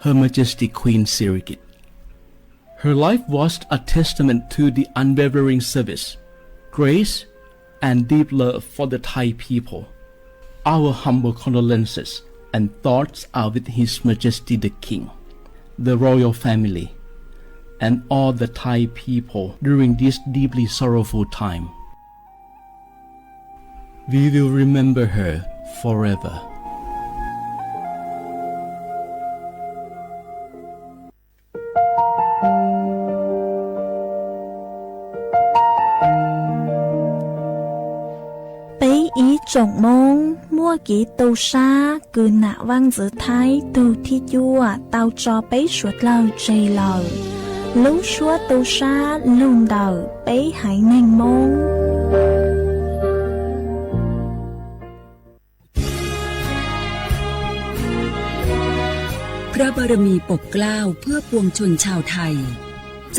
Her Majesty Queen Sirikit. Her life was a testament to the unwavering service, grace, and deep love for the Thai people. Our humble condolences and thoughts are with His Majesty the King, the royal family, and all the Thai people during this deeply sorrowful time. We will remember her forever. Peb ib tsoom Moob, muaj kev tu sab kws nam vaaj ntxwv Thaib tug thib cuaj tau tso peb suav dlawg tseg lawm. Lub suab tu sab lug ntawm peb haiv neeg Moob. พระบารมีปกเกล้าเพื่อปวงชนชาวไทย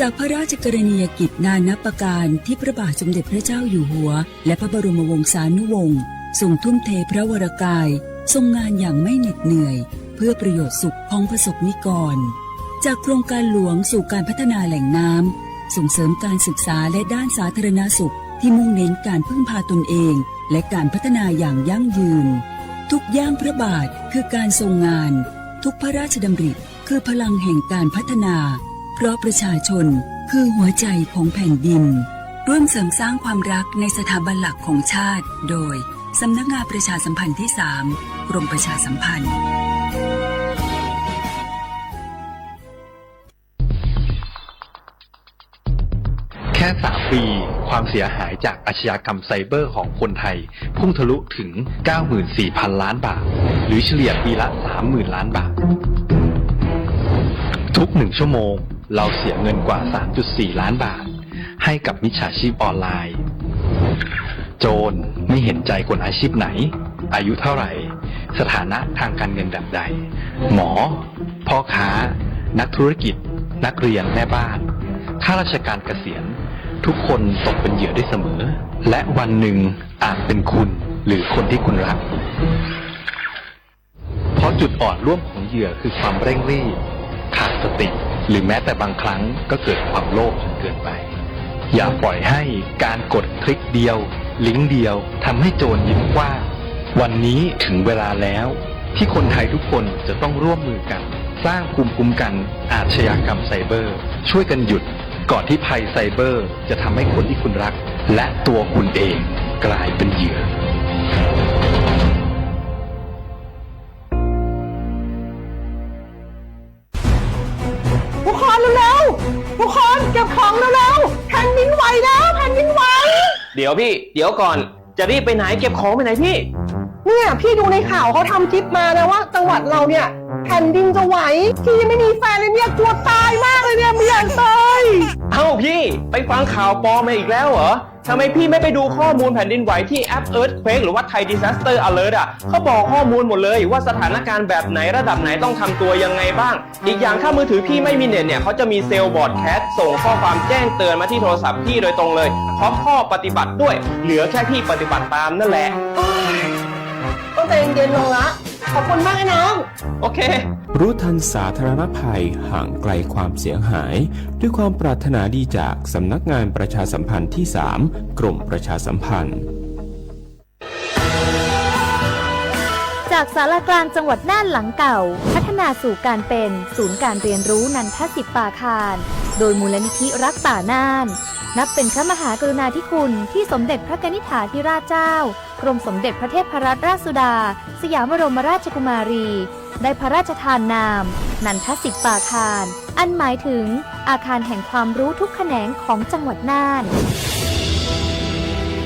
จากพระราชกรณียกิจนานับประการที่พระบาทสมเด็จพระเจ้าอยู่หัว และพระบรมวงศานุวงศ์ทรงทุ่มเทพระวรกาย ทรงงานอย่างไม่เหน็ดเหนื่อย เพื่อประโยชน์สุขของประสบนิกร จากโครงการหลวงสู่การพัฒนาแหล่งน้ำ ส่งเสริมการศึกษาและด้านสาธารณสุขที่มุ่งเน้นการพึ่งพาตนเอง และการพัฒนาอย่างยั่งยืน ทุกย่างพระบาทคือการทรงงาน ทุกพระราชดำริคือพลังแห่งการพัฒนา เพราะประชาชนคือหัวใจของแผ่นดิน ร่วมเสริมสร้างความรักในสถาบันหลักของชาติ โดย สำนักงานประชาสัมพันธ์ที่สาม กรมประชาสัมพันธ์ แค่สามปี ความเสียหายจากอาชญากรรมไซเบอร์ของคนไทย พุ่งทะลุถึง เก้าหมื่นสี่พันล้านบาท หรือเฉลี่ยปีละ สามหมื่นล้านบาท ทุกหนึ่งชั่วโมง เราเสียเงินกว่า สามจุดสี่ล้านบาท ให้กับมิจฉาชีพออนไลน์ โจรไม่เห็นใจคนอาชีพไหน อายุเท่าไหร่ สถานะทางการเงินแบบใด หมอ พ่อค้า นักธุรกิจ นักเรียน แม่บ้าน ข้าราชการเกษียณ ทุกคนตกเป็นเหยื่อได้เสมอ และวันหนึ่งอาจเป็นคุณหรือคนที่คุณรัก เพราะจุดอ่อนร่วมของเหยื่อคือความเร่งรีบ ขาดสติ หรือแม้แต่บางครั้งก็เกิดความโลภจนเกินไป อย่าปล่อยให้การกดคลิกเดียว ลิงก์เดียว ทำให้โจรยิ้มกว้าง วันนี้ถึงเวลาแล้ว ที่คนไทยทุกคนจะต้องร่วมมือกัน สร้างภูมิคุ้มกันอาชญากรรมไซเบอร์ ช่วยกันหยุด ก่อนที่ภัยไซเบอร์จะทำให้คนที่คุณรัก และตัวคุณเองกลายเป็นเหยื่อ ทุกคนเร็วๆ ทุกคนเก็บของเร็วๆ แผ่นดินไหวแล้ว แผ่นดินไหว เดี๋ยวพี่ เดี๋ยวก่อน จะรีบไปไหน เก็บของไปไหนพี่ เนี่ย พี่ดูในข่าวเขาทำคลิปมานะว่าจังหวัดเราเนี่ย แผ่นดินจะไหว พี่ยังไม่มีแฟนเลยเนี่ย กลัวตายมากเลยเนี่ย ไม่อยากตาย เอ้าพี่ ไปฟังข่าวปลอมมาอีกแล้วเหรอ ทำไมพี่ไม่ไปดูข้อมูลแผ่นดินไหวที่แอป Earthquake หรือว่า Thai Disaster Alert อ่ะ เขาบอกข้อมูลหมดเลยว่าสถานการณ์แบบไหนระดับไหนต้องทำตัวยังไงบ้าง อีกอย่างถ้ามือถือพี่ไม่มีเน็ตเนี่ย เขาจะมีเซลล์บรอดแคสต์ส่งข้อความแจ้งเตือนมาที่โทรศัพท์พี่โดยตรงเลย พร้อมข้อปฏิบัติด้วย เหลือแค่พี่ปฏิบัติตามนั่นแหละ ต้องใจเย็นๆ ลงละ ขอบคุณมากนะน้อง โอเค รู้ทันสาธารณภัย ห่างไกลความเสียหาย ด้วยความปรารถนาดีจากสำนักงานประชาสัมพันธ์ที่สาม กรมประชาสัมพันธ์ จากศาลากลางจังหวัดน่านหลังเก่า พัฒนาสู่การเป็นศูนย์การเรียนรู้นันทสิปปาคาร โดยมูลนิธิรักป่าน่าน นับเป็นพระมหากรุณาธิคุณที่สมเด็จพระกนิษฐาธิราชเจ้า กรมสมเด็จพระเทพรัตนราชสุดา สยามบรมราชกุมารี ได้พระราชทานนาม นันทสิปปาคาร อันหมายถึงอาคารแห่งความรู้ทุกแขนงของจังหวัดน่าน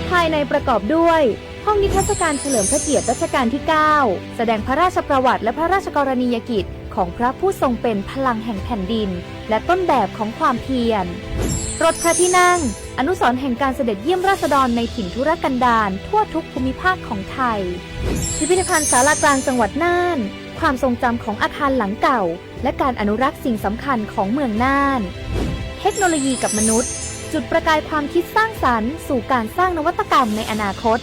ภายในประกอบด้วย ห้องนิทรรศการเฉลิมพระเกียรติรัชกาลที่เก้า แสดงพระราชประวัติและพระราชกรณียกิจของพระผู้ทรงเป็นพลังแห่งแผ่นดิน และต้นแบบของความเพียร รถพระที่นั่ง อนุสรณ์แห่งการเสด็จเยี่ยมราษฎรในถิ่นทุรกันดารทั่วทุกภูมิภาคของไทย พิพิธภัณฑ์ศาลากลางจังหวัดน่าน ความทรงจำของอาคารหลังเก่า และการอนุรักษ์สิ่งสำคัญของเมืองน่าน เทคโนโลยีกับมนุษย์ จุดประกายความคิดสร้างสรรค์สู่การสร้างนวัตกรรมในอนาคต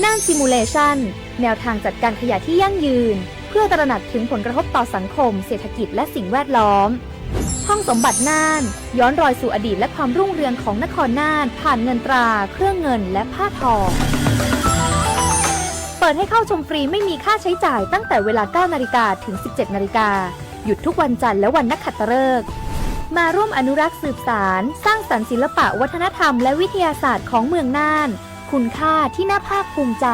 น่าน Simulation แนวทางจัดการขยะที่ยั่งยืน เพื่อตระหนักถึงผลกระทบต่อสังคม เศรษฐกิจ และสิ่งแวดล้อม ห้องสมบัติน่าน ย้อนรอยสู่อดีตและความรุ่งเรืองของนครน่าน ผ่านเงินตรา เครื่องเงิน และผ้าทอง เปิดให้เข้าชมฟรีไม่มีค่าใช้จ่ายตั้งแต่เวลา เก้านาฬิกา ถึง สิบเจ็ดนาฬิกา หยุดทุกวันจันทร์และวันนักขัตฤกษ์ มาร่วมอนุรักษ์สืบสาน สร้างสรรค์ศิลปะวัฒนธรรมและวิทยาศาสตร์ของเมืองน่าน คุณค่าที่น่าภาคภูมิใจ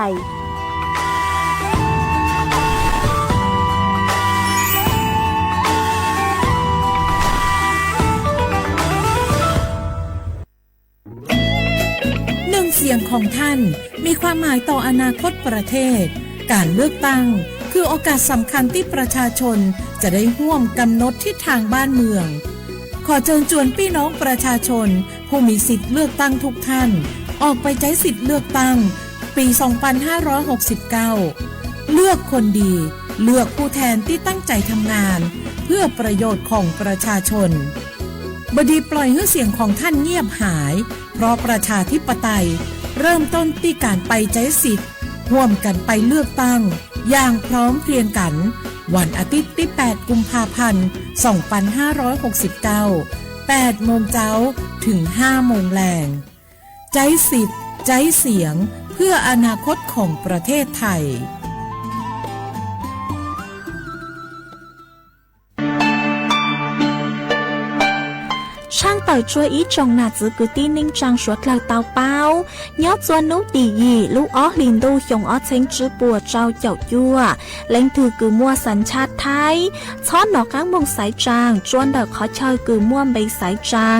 หนึ่งเสียงของท่าน มีความหมายต่ออนาคตประเทศ การเลือกตั้ง คือโอกาสสำคัญที่ประชาชนจะได้ร่วมกำหนดทิศทางบ้านเมือง ขอเชิญชวนพี่น้องประชาชน ผู้มีสิทธิ์เลือกตั้งทุกท่าน ออกไปใช้สิทธิ์เลือกตั้ง ปี สองพันห้าร้อยหกสิบเก้า เลือกคนดี เลือกผู้แทนที่ตั้งใจทำงาน เพื่อประโยชน์ของประชาชน บดีปล่อยให้เสียงของท่านเงียบหาย เพราะประชาธิปไตย เริ่มต้นที่การไปใช้สิทธิ์ ร่วมกันไปเลือกตั้ง อย่างพร้อมเพรียงกัน วันอาทิตย์ที่ แปดกุมภาพันธ์ สองพันห้าร้อยหกสิบเก้า แปดโมงเช้า ถึง ห้าโมงแลง ใช้สิทธิ์ ใช้เสียง เพื่ออนาคตของประเทศไทย Tshaaj tawm tsua ib tsoom nam txwv kwv tij neej tsaa suav dlawg tau paub, nyob txua nub tim yim lub ob hlis ntuj xyoo ob txheeb tsib puas rau caum cuaj, leej twg kws muaj xas tshaj Thaib, txhob nov qaab moog xaiv tsaa tsua ntawm qhov chaw kws muaj npe xaiv tsaa.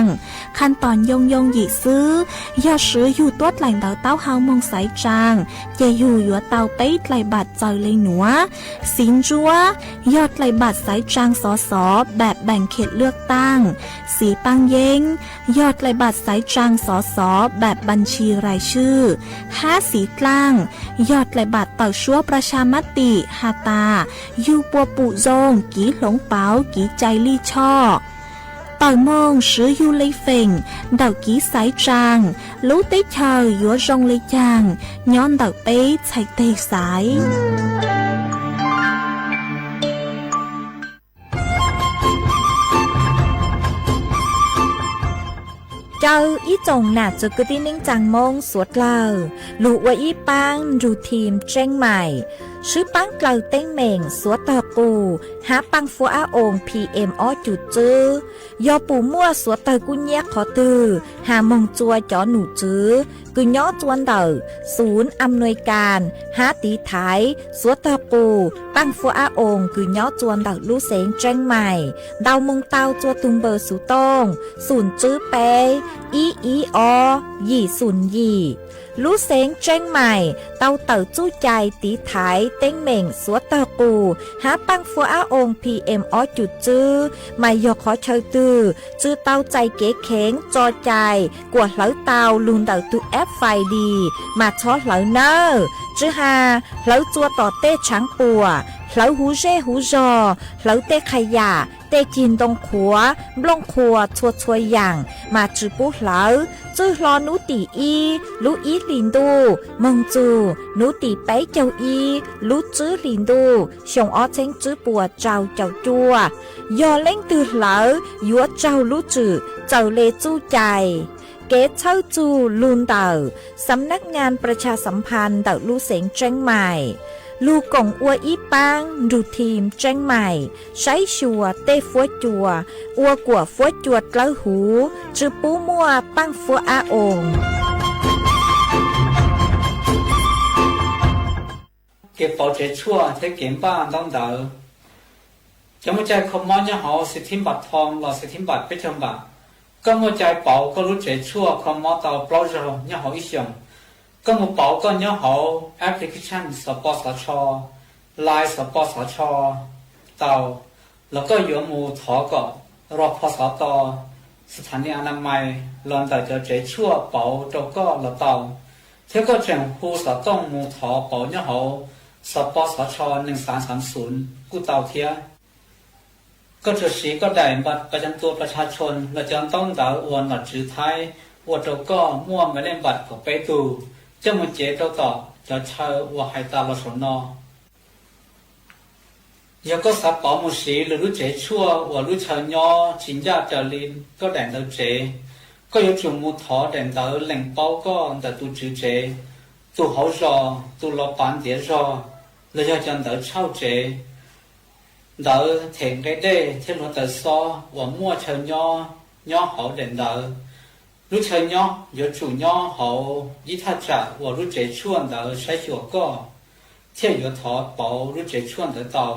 Khaj tos ncoo yoo yim xwb, yog swv yug tuab dlaim ntawv taub hau moog xaiv tsaa, ces yug yuav tau peb dlaim npaam txawm le nuav: xiv ntsuab, yog dlaim npaam xaiv tsaa xov xov แบบแบ่งเขตเลือกตั้ง, xiv paaj yeeb, yog dlaim npaam xaiv tsaa xov xov แบบบัญชีรายชื่อ, hab xiv dlaaj, yog dlaim npaam tawm suab ประชามติ has tas yug puas pum zoo kiv hloov pauv kiv cai lij choj. Tawm moog swv yug le feem ntawm kiv xaiv tsaa, lub teb chaws yuav zoo le caag nyob ntawm peb txhais teg xaiv. Caw ib tsoom nam txwv kwv tij neej tsaa Moob suav dlawg lug ua ib paab nrug thim Tseeb Maim, swb paab dlawg teeb meem suav tawg qus hab paaj fuab ab oos P M ob cum tswb. Yog pum muaj suav tawg kub nyiab qhov twg has moog tsua cov num tswv kws nyob tsua ntawm xum am nuis kas hab tiv thaiv suav tawg qus paaj fuab ab oos kws nyob tsua ntawm lub xeev Tseeb Maim ntau moog tau tsua tug npawb xuv tooj xum tswb peb ib ib ob yim xum yim. Lub xeev Tseeb Maim tau tawm txuj cai tiv thaiv teeb meem suav tawg qus hab paaj fuab ab oos P M ob cum tswb, mas yog qhov chaw twg tsw tau txais kev kheev tso cai kuas hlawv tau lug ntawm tug app Find Dis mas txhob hlawv nawb. Tsw has hlawv tsua tom tej tshaav puam, hlawv huv zej huv zog, hlawv tej qha yam, tej cig ntoo qhuav, nplooj qhuas txhua txhua yaam mas tsw pub hlawv. Txwj hlo nub tim ib lub ib hlis ntuj moog txug nub tim peb caug ib lub tswb hlis ntuj xyoo ob txheeb tswb puas rau caum cuaj, yog leej twg hlawv yuav raug lub tswm txawm le txuj cai. Kev txhawb txug lug ntawm Xam Nab Nyaas Pras Tshas Xam Phas ntawm lub xeev Tseeb Maim, lug koom ua ib paab nrug thim Tseeb Maim saib xyuas tej fuab cua ua kuam fuab cua dlawb huv, tsw pub muaj paaj fuab ab oos. Kev pauv tsev tshuaj thiab kev npaj ntaub ntawv. Cov muaj cai kho mob nyob hauv xib thib npam thoo los xib thib npam peb caug npam, koj muaj cai pauv koj lub tsev tshuaj kho mob tau plaub zaug nyob hauv ib xyoos. Koj mus pauv koj nyob hauv application Xov Pov Xov Tsho, Line Xov Pov Xov Tsho tau, los koj yuav mus thov kom rog pho xov to, sthani anamais los ntawm cov tsev tshuaj pauv rau koj los tau, thiab koj tseem hu xov tooj mus thov pauv nyob hauv Xov Pov Xov Tsho nees xaav xaav xum kuj tau thiab. Koj tsuas siv koj daim npam pas cam tua pas tshaj tshoon los cov ntaub ntawv uas nom tswv Thaib ua rau koj muaj npe lej npam kaum peb tug coj mus cev rau tom cov chaw uas hais tas los saum no. Yog koj xav pauv mus siv lwm lub tsev tshuaj uas lub chaw nyob tsis ncaj raws li koj daim ntawv tsev, koj yuav tsum mus thov daim ntawv lees paub koj ntawm tus tswv tsev, tus hauv zos, tus los pav ntiav zog, los yog cov ntawv tshauj tsev, ntawv them nqe dej thiab hluav taws xob uas muaj chaw nyob nyob hauv daim ntawv. Lub chaw nyob yuav tsum nyob hauv ib thaj tsam uas lub tsev tshuaj ntawd saib xyuas koj, thiaj yuav thov pauv lub tsev tshuaj ntawd tau.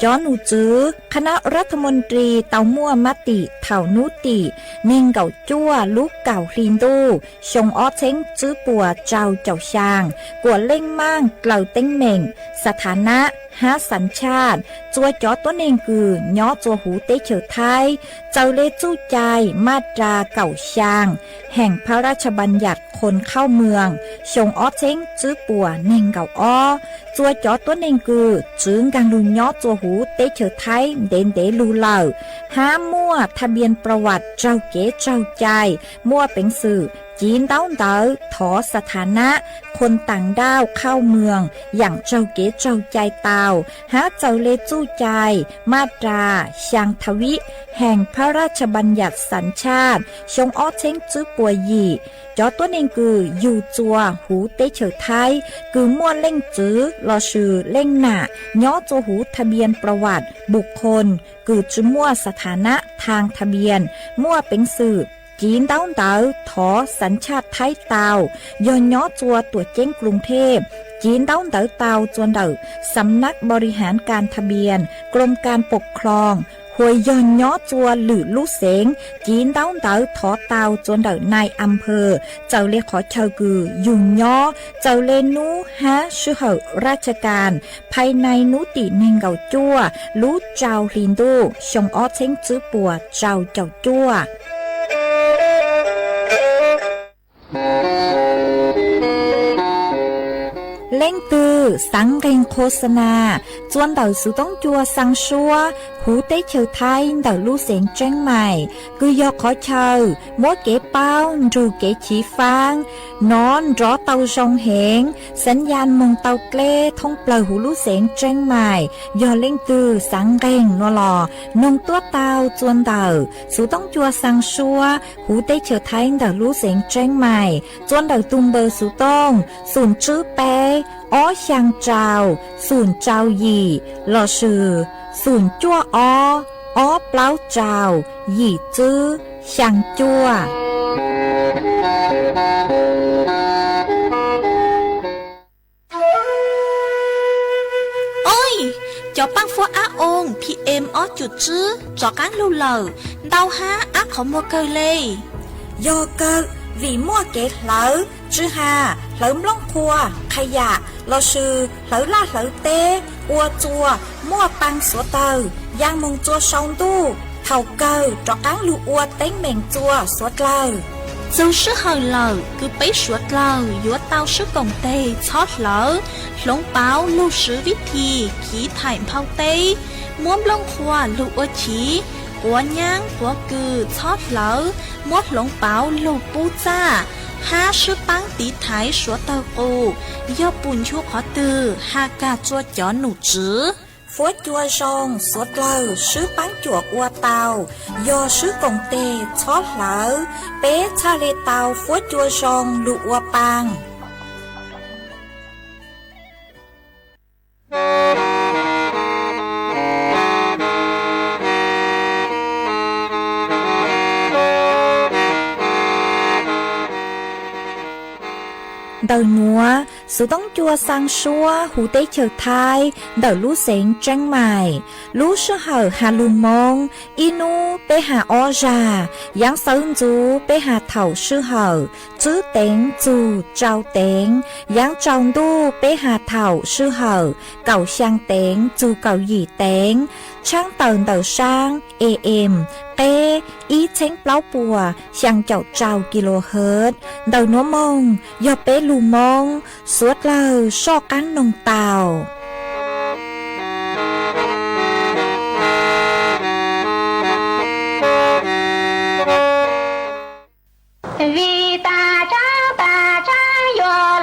Cov nom tswv คณะรัฐมนตรี tau muaj mab tim thaum hnub tim neeg nkaum cuaj lub kaum hli ntuj xyoo ob txheeb tswb puas rau caum xyaa, kuam leej maj dlaws teeb meem สถานะ hab สัญชาติ txua cov tuab neeg kws nyob txua huv teb chaws Thaib, txawm le txuj cai maj ras kaum xyaa แห่งพระราชบัญญัติคนเข้าเมือง xyoo ob txheeb tswb puas neeg nkaum ob. Txua cov tuab neeg kws txwv nkaag lug nyob txua huv teb chaws Thaib ntev ntev lug lawm, hab muaj ทะเบียน ประวัติ raug kev raug cai, muaj peev xwm civ ntaub ntawv thov สถานะ คนต่างด้าวเข้าเมือง yaam raug kev raug cai tau, hab txawm le txuj cai maj ras xyaa ทวีต แห่งพระราชบัญญัติสัญชาติ xyoo ob txheeb tswb puas yim. Cov tuab neeg kws yug txua huv teb chaws Thaib kws muaj leej txwv lossis leej nam nyob txua huv ทะเบียน ประวัติ บุคคล kws tsi muaj สถานะ ทางทะเบียน muaj peev xwm civ ntaub ntawv thov สัญชาติ Thaib tau, yog nyob txua tuam ceeb กรุงเทพ civ ntaub ntawv tau txua ntawm สำนักบริหารการทะเบียน กรมการปกครอง hos yog nyob txua lwm lub xeev, civ ntaub ntawv thov tau txua ntawm นายอำเภอ txawm le qhov chaw kws yug nyob, txawm le nub hab sij hawm ราชการ ภายใน hnub tim neeg nkaum cuaj lub rau hli ntuj xyoo ob txheeb tswb puas rau caum cuaj. Leej twg xaav nqeeg โฆษณา txua ntawm xuv toob cua xaa suab huv teb chaws Thaib ntawm lub xeev Tseeb Mais, kws yog qhov chaw muab kev paub nrug kev chiv faab, nov nrov tau zoo heev, สัญญาณ moog tau dleb thoob plawg huv lub xeev Tseeb Mais. Yog leej twg xaav nqeeg nua los noog tuaj tau txua ntawm xuv toob cua xaa suab huv teb chaws Thaib ntawm lub xeev Tseeb Mais, txua ntawm tug npawb xuv tooj xoom tswb peb ob xyaa rau xoom rau yim lossis xoom cuaj ob ob plaub rau yim tswb xyaa cuaj. Oj, cov paaj fuab ab oo PM ob cum tswb rov qaab lug lawm, ntau hab ab qhov muag kawg le. Yog kawg, vim muaj kev hlawv, tsi has hlawv nplooj qhuav, qha yam lossis hlawv laj hlawv teb ua txua muaj paa xuav dlawg, yaa moog txua sau ntuj, thaum kawg rov qaab lug ua teeb meem txua xuav dlawg. Txug sij hawm lawm kws peb suav dlawg yuav tau sib koom teg txhob hlawv, hloov pauv lug swv vib thi khiv thaim nphau teb, muab nplooj qhuav lug ua chiv, quav nyaab quav kws txhob hlawv, muab hloov pauv lug pub txaj, hab sib paab tiv thaiv suav dlawg qus. Yog pum nchu qhov twg has kag txua cov nom tswv. Fuab cua zoo xuav dlawg sib paab cuam ua tau, yog sib koom teg txhob hlawv, peb txhaj le tau fuab cua zoo lug ua paa. Ntawm nuav, xuv toob cua xaa suab huv teb chaws Thaib ntawm lub xeev Tseeb Mais. Lub sij hawm has lug Moob, ib nub peb has ob zag, yaav xawv ntxuv peb has thaum sij hawm tswb teev txug rau teev, yaav tsaus ntuj peb has thaum sij hawm kaum xyaa teev txug kaum yim teev, tshaab tawm ntawm saab AM qeb ib txheeb plaub puas xyaa caum rau kilohertz. Ntawm nuav moog yog peb lug Moob, suav dlawg soj qaab noog tau. Vim tas tsaab tas tsaab yuav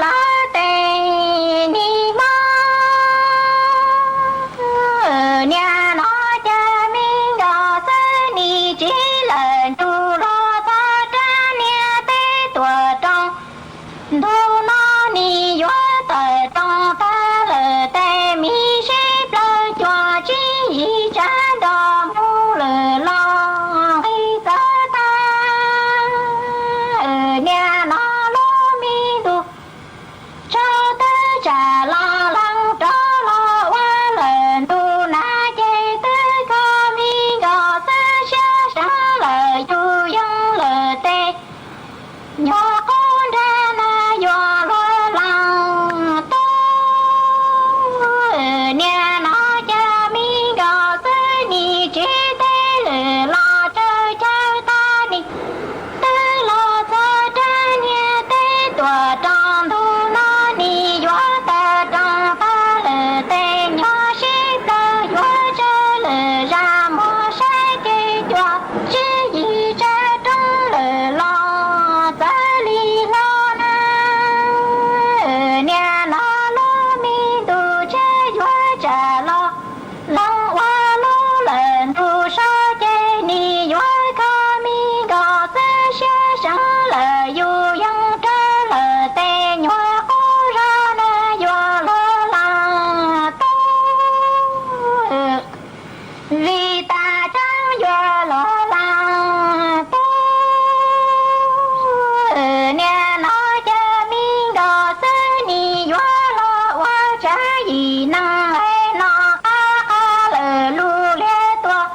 Yim neeg es no qab qab lawm lub liab tuaj,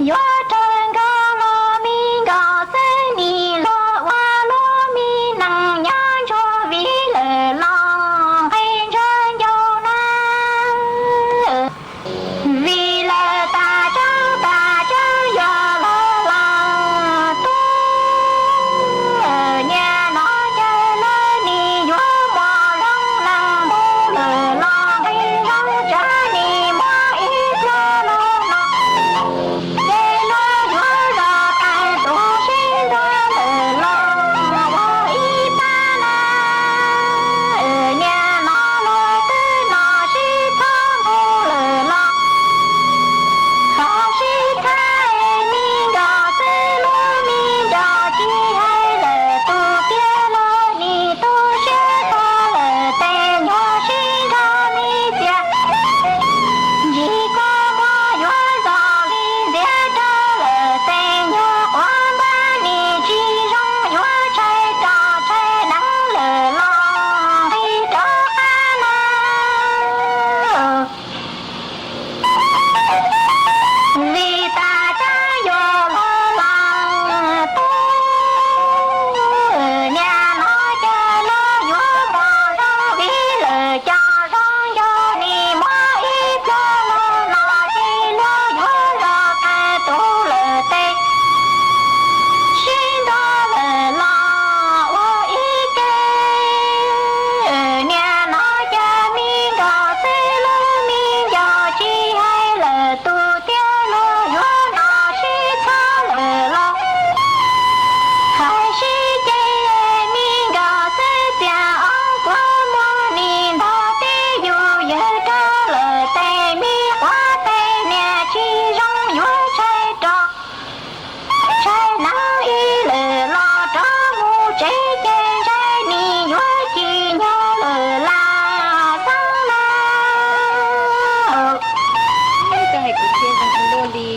yuav raws nkauj los me nkauj xwb nim luag ua lub me neeg nyob ntsuag vim lawm los nqi ntshaw ncauj na. Vim lawm tas tsaug tas tsaug yog los los tub, niaj no cas lawv nim yuav muaj zoo neeg mus lawm los nqi zoo tsav nim muaj ib pluag los no. Ces luag yuav zov tag tus sib nrog lawm los ua ib pab na. Niaj no luag twb no sib txhob mus lawm los ho sib txhab me nkauj xwb lub me nkauj tsis hais lawm tus tiag los nim tu siab tag lawm tes nyuag sib nrog me txias. Ntsis kua muag yuav zos li ntxiav rau lawm tes nyuag quav npab nim tsis zoo yuav tshais roj tshais neeb lawm los nqis rov qab na. Vim tas tsaug yog los los tub, niaj no cas luag yuav muaj zoo vim lawm cov zoo ncaus nim muaj ib pluag los no ces luag yuav zov tag tus lawm tes sib nrog lawm los ua ib ke. Niaj no cas me nkauj xwb lub me nkauj tsis hais lawm tus tiag luag yuav no sib txhob lawm los hais sib ceg me nkauj xwb txias ob kua muag nim nto teb yus yawg rau lawm tes me quav tes niam tsis zoo yuav tshais roj tshais neeb ib lwm los rov mus tsev ces ntshe nim yuav cim nyog lawm lam xeeb na. Koj hais kuv thiab zoo ua luaj li.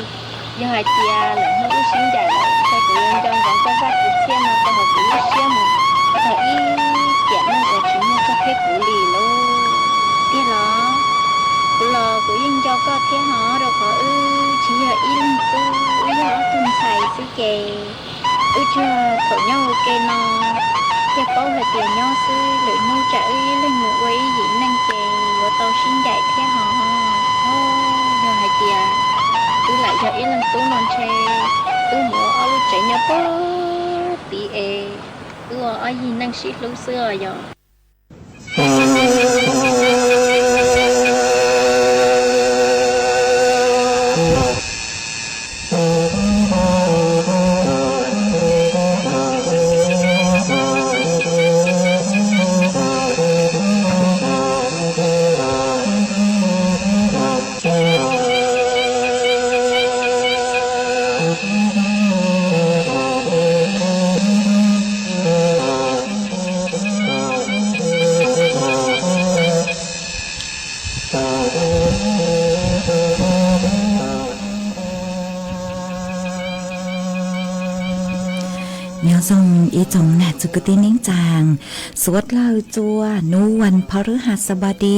Yog hais tias lawm hnub wb sib ncaim lawm ntshe kuv yuav nco ntsoov koj zaj kwv txhiaj no rau hauv kuv lub siab mus txog ib tiam neej uas tsis muaj koj thiab kuv li lauj. Tiag los? Kuv los kuv yeej nco koj thiab hos, rau qhov wb tsis yog ib leeg tub, wb yog ob tug ntxhais xwb ces wb tsuas thaum nyob ua ke no thiaj paub hais tias nyob xwb, lwm hnub tsam wb ib leeg mus ua ib yim neej ces yuav tau sib ncaim thiab hos. Yog hais tias wb lam yog ib leeg tub no ntshe wb mus ua ob lub tsev nyob pag tid es wb ua ob yim neej sib hlub xwb os yog. Nyob zoo ib tsoom nam txiv kwv tij neej tsaa, suav dlawg txua hnub vas phas rwb has xab npab di,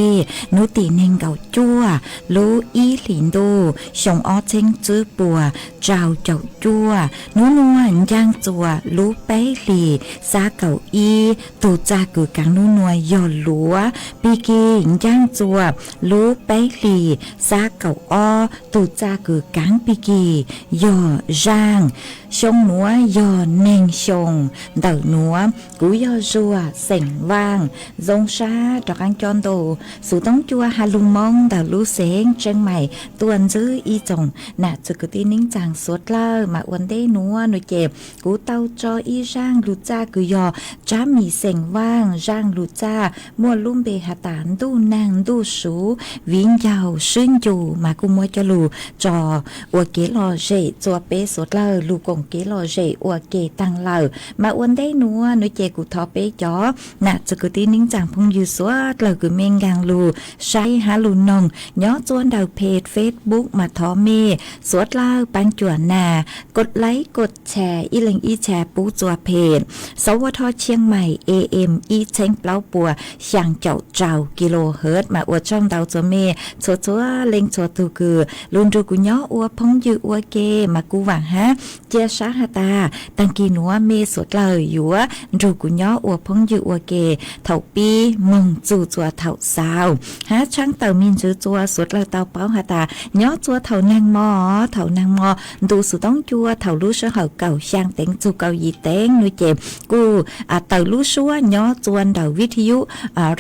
hnub tim nees nkaum cuaj lub ib hlis ntuj xyoo ob txheeb tswb puas rau caum cuaj. Hnub nuav ncaaj txuas lub peb hlis xab kaum ib, tug txaj kws kaav hnub nuav yog luav pig kig. Ncaaj txuas lub peb hlis xab kaum ob, tug txaj kws kaav pig kig yog zaaj. Xyoo nuav yog neeg xyoo ntawm nuav. Kuv yog Zuag xeem Vaaj, zoo sab rov qaab coj ntu xuv toob cua ha lug Moob ntawm lub xeev Tseeb Mais tuaj ntsib ib tsoom nam txiv kwv tij neej tsaa suav dlawg. Mas ua ntej nuav nuav ces kuv tau tso ib zaaj lug txaj kws yog Tsab Mis xeem Vaaj. Zaaj lug txaj muaj lub npe has tas Ntuj Neeg Ntuj Suv Viv Ncaug Swb Ncu, mas kuj muab coj lug tso ua kev lom zem txua peb suav dlawg lug koom kev lom zem ua ke taag lawm. Mas ua ntej nuav nuav ces kuv thov peb cov nam txiv kwv tij neej tsaa phooj ywg suav dlawg kws mej nkaag lug saib hab lug noog nyob tsua ntawm peg Facebook mas thov mej suav dlawg paab cuam nas kod like kod share ib leeg ib share pub tsua peg Sawv Ua Thoj Chiang Mai A M ib txheeb plaub puas xyaa caum rau kilohertz mas ua tsaug ntau tsua mej txhua txhua leej txhua tug kws lug nrug kuv nyob ua phooj ywg ua ke mas kuv vaam hab cia sab has tas taag kis nuav mej suav dlawg yuav nrug kuv nyob ua phooj ywg ua ke thaum pib moog txug tsua thaum xaus hab tshaab tawm me ntsis tsua suav dlawg tau paub has tas nyob tsua thaum naag mo, thaum naag mo ntu xuv toob cua thaum lub sij hawm kaum xyaa teev txug kaum yim teev nuav ces kuj tawm lub suab nyob tsua ntawm vij thij yub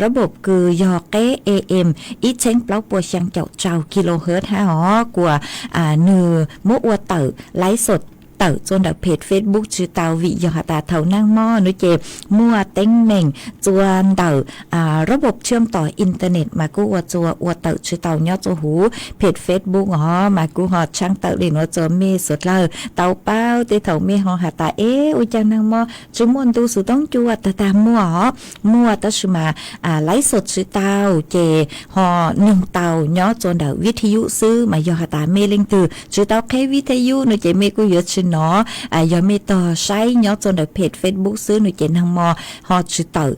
rab npom kws yog qeb A M ib txheeb plaub puas xyaa caum rau kilohertz hab os kuas nwg muab ua tawm laiv xom tawm tsua ntawm peg Facebook tsi tau vim yog has tas thaum naag mo nuav ces muaj teeb meem tsua ntawm rab npom tshiam tom internet mas kuj ua tsua ua tawm tsi tau nyob tsua huv peg Facebook os mas kuj ho tshaab tawm le nuav tsua mej suav dlawg tau paub tej thaum mej ho has tas eb ua caag naag mo tsi muaj ntu xuv toob cua tag tag muaj os muaj tab sis mas laiv xom tsi tau ces ho noog tau nyob tsua ntawm vij thij yub xwb mas yog has tas mej leej twg tsi tau qheb vij thij yub nuav ces mej kuj yuav tsi nov yog mej tog saib nyob tsua ntawm peg Facebook xwb nuav ces naag mo ho tsi tawm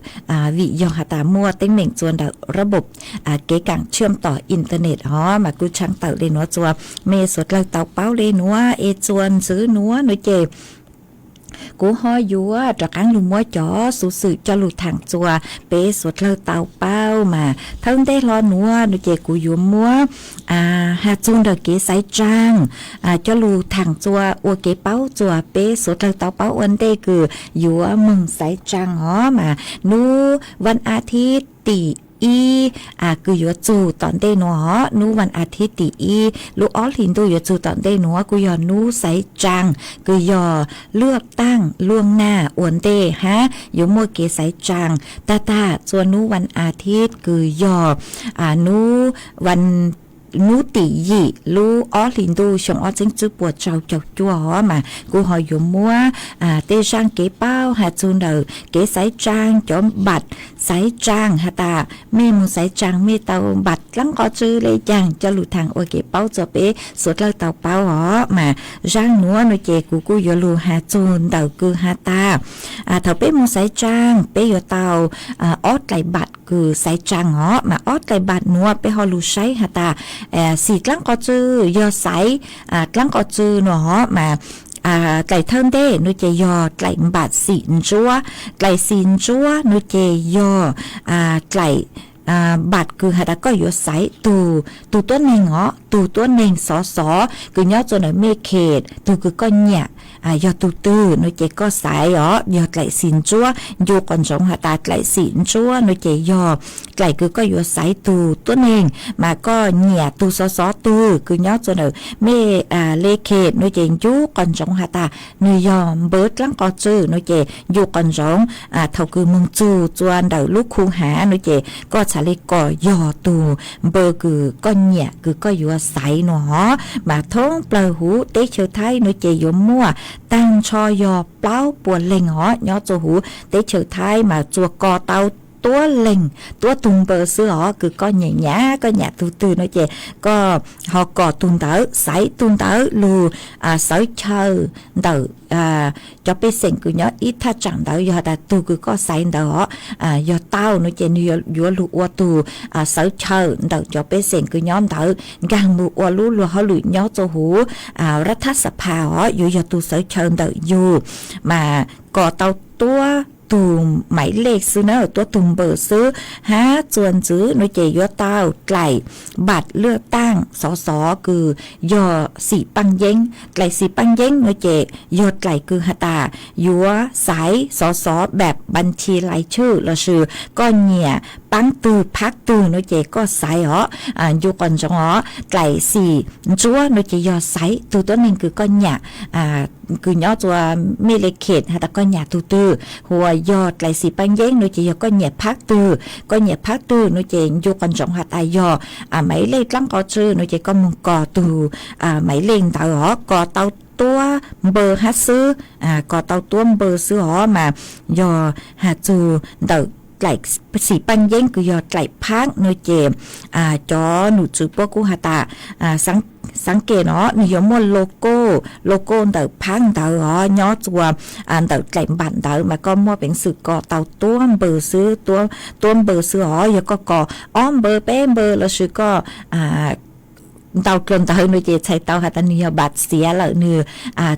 vim yog has tas muaj teeb meem tsua ntawm rab npom kev kaam tshiam tom internet os mas kuj tshaab tawm le nuav tsua mej suav dlawg tau paub le nuav es tsua ntxiv nuav nuav ces kuv ho yuav rov qaab lug muab cov xuv xwm coj lug thaam tsua peb suav dlawg tau paub mas thawj ntej hlo nuav nuav ces kuv yuav muab has txug ntawm kev xaiv tsaa coj lug thaam tsua ua kev paub tsua peb suav dlawg tau paub ua ntej kws yuav moog xaiv tsaa os mas nub vas as thiv tim ib kws yuav txug tom ntej nuav os nub vas as thiv tim ib lub ob hlis ntuj yuav txug tom ntej nuav kuj yog nub xaiv tsaa kws yog luaj taaj luaj naj ua ntej hab yuav muaj kev xaiv tsaa tag tag tsua nub vas as thiv kws yog nub vas nub tim yim lub ob hlis ntuj xyoo ob txheeb tswb puas rau caug cuaj os mas kuj ho yuav muab tej zaaj kev paub has txug ntawm kev xaiv tsaa cov npam xaiv tsaa has tas mej moog xaiv tsaa mej tau npam dlaab qhov tsw le caag coj lug thaam ua kev paub tsua peb suav dlawg tau paub os mas zaaj nuav nuav ces kuv kuj yuav lug has txug ntawm kws has tas thaum peb moog xaiv tsaa peb yuav tau ob dlaim npam kws xaiv tsaa os mas ob dlaim npam nuav peb ho lug saib has tas xim dlaab qhov tsw yog xaiv dlaab qhov tsw nuav os mas dlaim thawj ntej nuav ces yog dlaim npam xim ntsuab, dlaim xim ntsuab nuav ces yog dlaim npam kws has tas koj yuav xaiv tug, tug tuab neeg os, tug tuab neeg xov xov kws nyob tsua ntawm mej khes tug kws koj nyam yog tug twg nuav ces koj xaiv os yog dlaim xim ntsuab. Ncu qhov ntsoov has tas dlaim xim ntsuab nuav ces yog dlaim kws koj yuav xaiv tug tuab neeg mas koj nyam tug xov xov twg kws nyob tsua ntawm mej le khes nuav ces ncu qhov ntsoov has tas nwg yog npawb dlaab qhov tsw nuav ces ncu qhov ntsoov thaum kws moog txug tsua ntawm lub khu hav nuav ces koj txhad le kom yog tug npawb kws koj nyam kws koj yuav xaiv nuav os. Mas thoob plawg huv teb chaws Thaib nuav ces yuav muaj taag nrho yog plaub puas leeg os nyob tsua huv teb chaws Thaib mas tsuas kos tau tuab leeg, tuab tug npawb xwb os kws koj nyam nyam, koj nyam tug twg nuav ces koj ho kos tug ntawd, xaiv tug ntawd lug sawv chaw ntawm cov pej xeem kws nyob ib thaj tsaam ntawd yog has tas tug kws koj xaiv ntawd os yog tau nuav ces nwg yuav lug ua tug sawv chaw ntawm cov pej xeem kws nyob ntawd nkaag moog ua lub luag hauj lwm nyob tsua huv rab thab xa pha os yuav yog tug sawv chaw ntawm yug mas kos tau tuab tug maiv lej xwb na, tuab tug npawb xwb. Hab tsua ntxiv nuav ces yuav tau dlaim npam lwaj taaj xov xov kws yog xim paaj yeeb. Dlaim xim paaj yeeb nuav ces yog dlaim kws has tas yuav xaiv xov xov npam npam thi lais tshwj lossis koj nyam paab twg phab twg nuav ces koj xaiv os. Ncu qhov ntsoov os, dlaim xim ntsuab nuav ces yog xaiv tug tuab neeg kws koj nyam kws nyob tsua mej le khes has tas koj nyam tug twg, hos yog dlaim xim paaj yeeb nuav ces yog koj nyam phab twg, koj nyam phab twg nuav ces ncu qhov ntsoov has tas yog maiv lej dlaab qhov tsw nuav ces koj moog kos tug maiv lej ntawd os, kos tau tuab npawg hab xwb, kos tau tuab npawg xwb os. Mas yog has txug ntawm dlaim xim paaj yeeb kws yog dlaim phaab no ces cov num tswv puab kuj has tas xaav ke no nwg yuav muaj logo, logo ntawm phaab ntawd os nyob tsua ntawm dlaim npaam ntawd mas koj muaj peev xwm kos tau tuab npawg xwb, tuab npawg xwb os. Yog koj kos ob npawg peb npawg lossis koj ntau dlua ntawd no ces txhais tau has tas nwg yog npaam xiav lawm, nwg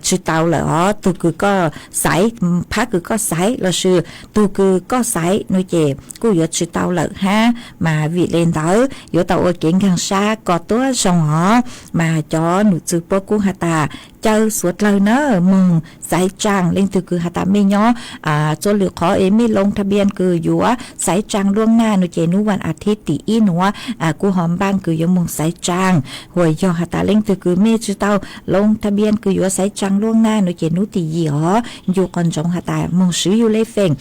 tsi tau lawm os. Tug kws koj xaiv, phaab kws koj xaiv lossis tug kws koj xaiv no ces kuj yuav tsi tau lawm hab. Mas vim le ntawd yuav tau ua kev nkaag sab kos tuab zoo os. Mas cov num tswv puab kuj has tas caw suav dlawg na moog xaiv tsaa. Leej twg kws has tas mej nyob tsua lwm qhov es mej loo tha npias kws yuav xaiv tsaa luaj naj no ces nub vas a thib tim ib nuav kuj ho npaaj kws yuav moog xaiv tsaa. Huas yog has tas leej twg kws mej tsi tau loo tha npias kws yuav xaiv tsaa luaj naj no ces nub tim yim os ncu qhov ntsoov has tas moog swv yug le feem.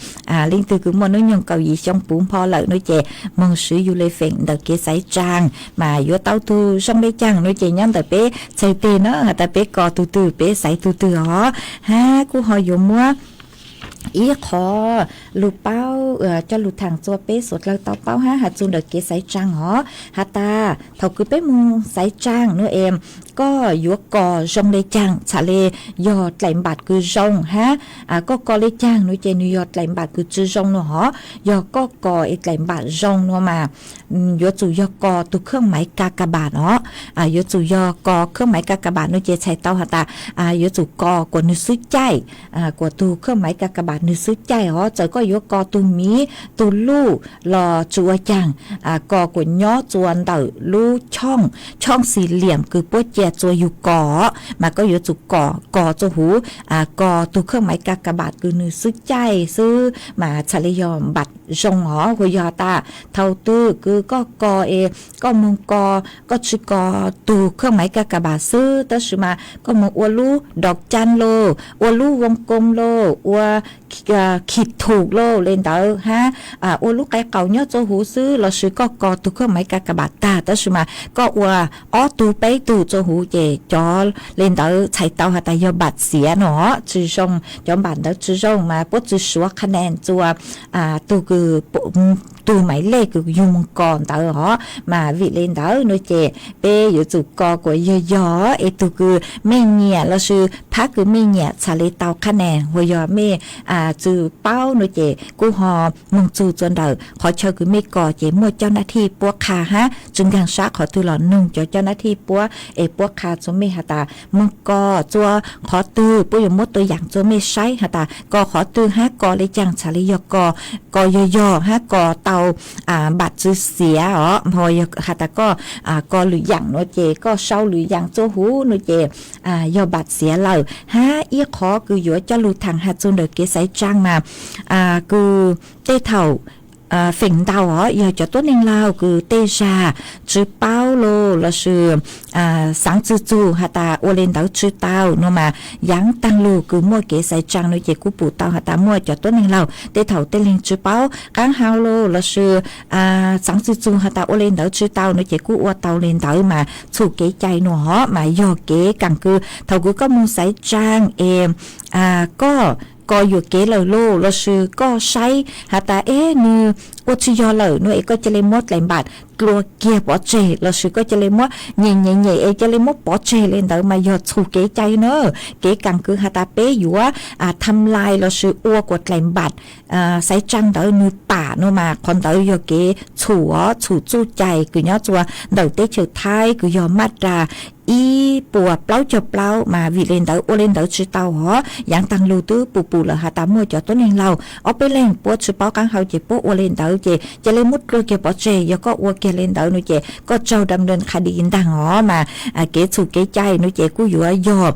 Leej twg kws muaj nub nyoog kaum yim xyoo puv npho lawm no ces moog swv yug le feem ntawm kev xaiv tsaa. Mas yuav tau tug zoo le caag no ces nyob ntawm peb txhais teg na has tas peb kos tug twg peb xaiv tug twg os. Hab kuj ho yuav muab ib qhov lug paub coj lug thaam tsua peb suav dlawg tau paub hab has txug ntawm kev xaiv tsaa os. Has tas thaum kws peb moog xaiv tsaa no es koj yuav kos zoo le caag txhad le yog dlaim npaam kws zoo hab koj kos le caag no ces nwg yog dlaim npaam kws tsi zoo no hov. Yog koj kos es dlaim npaam zoo no mas yuav tsum yog kos tug khawb maiv ka ka npaam os. Yuav tsum yog kos khawb maiv ka ka npaam no ces txhais tau has tas yuav tsum kos kuas nwg xwb caij, kuas tug khawb maiv ka ka npaam nwg xwb caij os. Txawm koj yuav kos tug miv tug luj los tsi ua caag, kos kuas nyob tsua ntawm lub choj, choj xis liam kws puab cia tsua yug kos, mas koj yuav tsum kos, kos tsua huv, kos tug khawb maiv ka ka npaam kws nwg xwb caij xwb mas txhad le yog npaam zoo os. Huas yog tas thaum twg kws koj kos es koj moog kos, koj tsi kos tug khawb maiv ka ka npaam xwb tab sis mas koj moog ua lub dov caa lauj, ua lub voo koo lauj, ua khij thum lauj le ntawd hab ua lub qe qaum nyob tsua huv xwb lossis koj kos tug khawb maiv ka ka npaam tag tab sis mas koj ua ob tug peb tug tsua huv ces cov le ntawd txhais tau has tas yog npaam xiav no tsi zoo, cov npaam ntawd tsi zoo mas puab tsi suav qha nees tsua tug kws tug maiv lej kws yug moog kos ntawd os. Mas vim le ntawd no ces peb yuav tsum kos kuas yog yog es tug kws mej nyiam lossis phab kws mej nyiam txhad le tau qha nees. Huas yog mej tsi paub no ces kuj ho moog txug tsua ntawm qhov chaw kws mej kos ces muaj coj nab thij puab qha hab tsi nkaag sab qhov twg los noog cov coj nab thij puab es puab qha tsua mej has tas moog kos tsua qhov twg, puab yuav muab tua yaam tsua mej saib has tas kos qhov twg hab kos le caag txhad le yog kos, kos yog yog hab kos tau npaam tsi xiav os. Ho yog has tas koj kos lwm yaam no ces koj sau lwm yaam tsua huv no ces yog npaam xiav lawm. Hab ib qhov kws yuav coj lug thaam has txug ntawm kev xaiv tsaa mas kws tej thaum feem ntau os yog cov tuab neeg laug kws tej zag tsi paub lauj lossis xaav txug txug has tas ua le ntawd tsi tau no mas yaav taag lug kws muaj kev xaiv tsaa no ces kuj pum tau has tas muaj cov tuab neeg laug tej thaum tej leeg tsi paub qaab hau lauj lossis xaav txug txug has tas ua le ntawd tsi tau no ces kuj ua tau le ntawd mas txhum kev cai no hov mas yog kev kaam kws thaum kws koj moog xaiv tsaa es koj kos yuam kev lawm lauj lossis koj saib has tas eb nwg ua tsi yog lawm no es koj ca le muab dlaim npaam dlua kiag pov tseg lossis koj ca le muab nyem nyem nyem es ca le muab pov tseg le ntawd mas yog txhum kev cai na. Kev kaam kws has tas peb yuav tham lais lossis ua kuas dlaim npaam xaiv tsaa ntawd nwg pam no mas qhov ntawd yog kev txhum os, txhum txuj cai kws nyob tsua ntawm teb chaws Thaib kws yog maj ras ib puas plaub caug plaub mas vim le ntawd ua le ntawd tsi tau hov. Yaav taag lug twb pum pum lawm has tas muaj cov tuab neeg laug ob peb leeg puab tsi paub qaab hau ces puab ua le ntawd ces ca le muab dlua kiag pov tseg. Yog koj ua kiag le ntawd no ces koj raug dam nree qha di ntaag os mas kev txhum kev cai no ces kuj yuav yog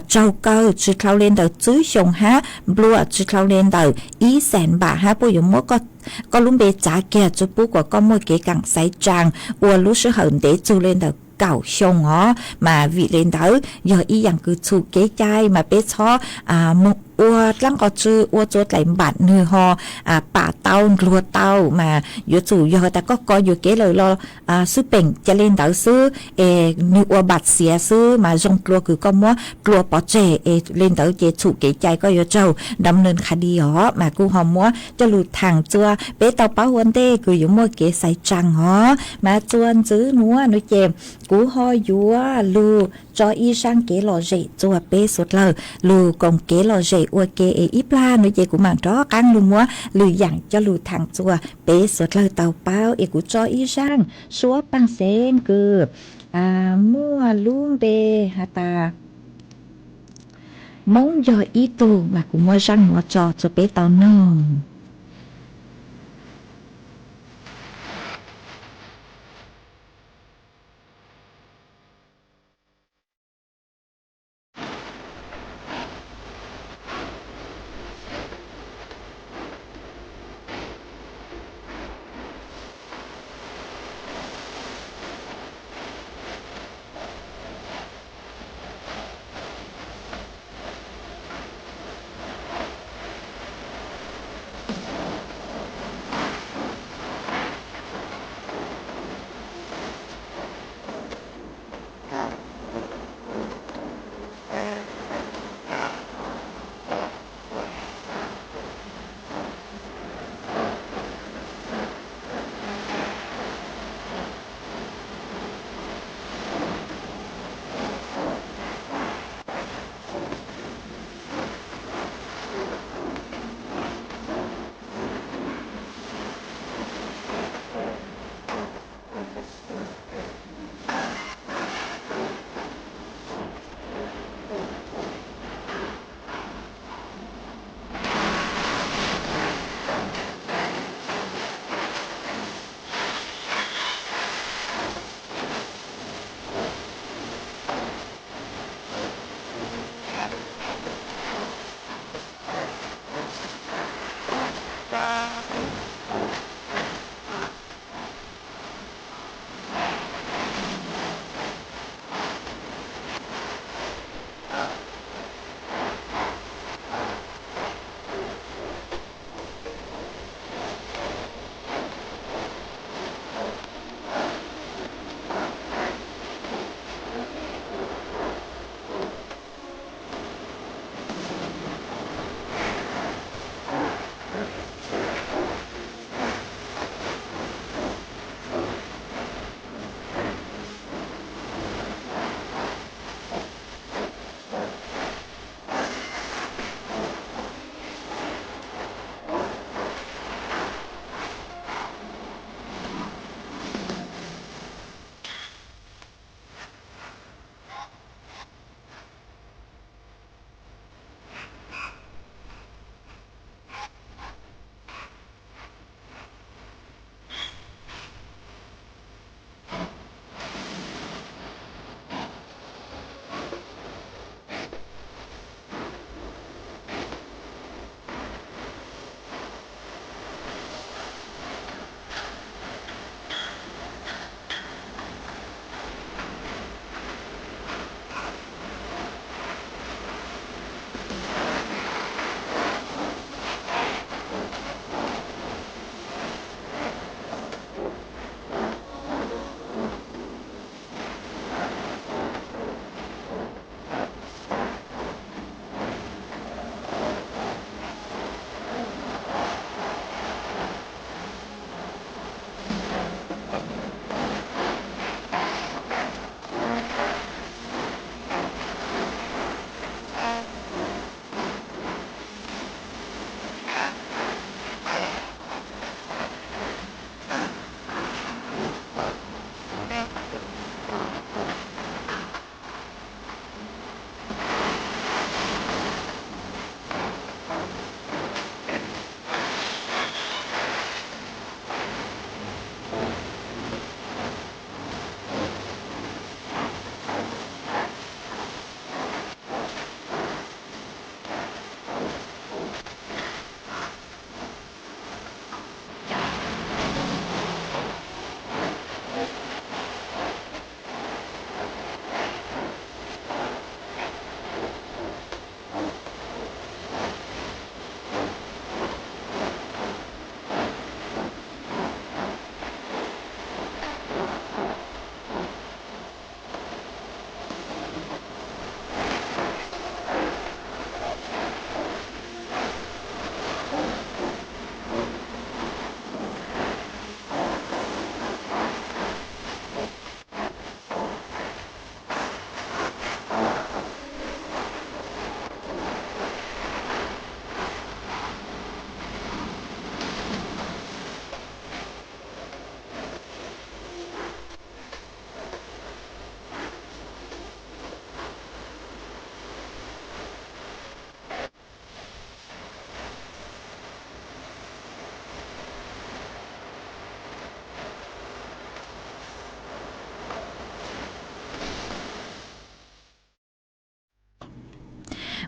tsaug kawg tsi dlhau le ntawm tswb xyoo hab nplua tsi dlhau le ntawm ib xees npaam hab puab yuav muab koj lub npe txav kiag tsi pub kuas koj muaj kev kaam xaiv tsaa ua lub sij hawm ntev txug le ntawm kaum xyoo os. Mas vim li ntawd yog ib yaam kws txhum kev cai mas peb txhob mus ua dlaab qhov tsw ua txua dlaim npam nwg ho pam tau ndluag tau mas yuav tsum yog tas koj ko yuam kev lawm los xwb peem ca le ntawd xwb es nwg ua npam xiav xwb mas zoo dlua kws koj muab dlua pov tseg es li ntawd ces txhum kev cai koj yuav raug nram nwg qha di os. Mas kuv ho muab coj lug thaam txua peb tau paub ua ntej kws yuav muaj kev xaiv tsaa os. Mas txua ntxwv nuav nuav ces kuv ho yuav lug tso ib zaaj kev lom zem txua peb suav dlawg lug koom kev lom zem ua ke es ib plag nuav ces kuv maam rov qaab lug muab lwm yaam coj lug thaam txua peb suav dlawg tau paub es kuv tso ib zaaj suab paaj xeeb kws muaj lub npe has tas Moob yog ib tug mas kuv muab zaaj nuav tso txua peb tau noog.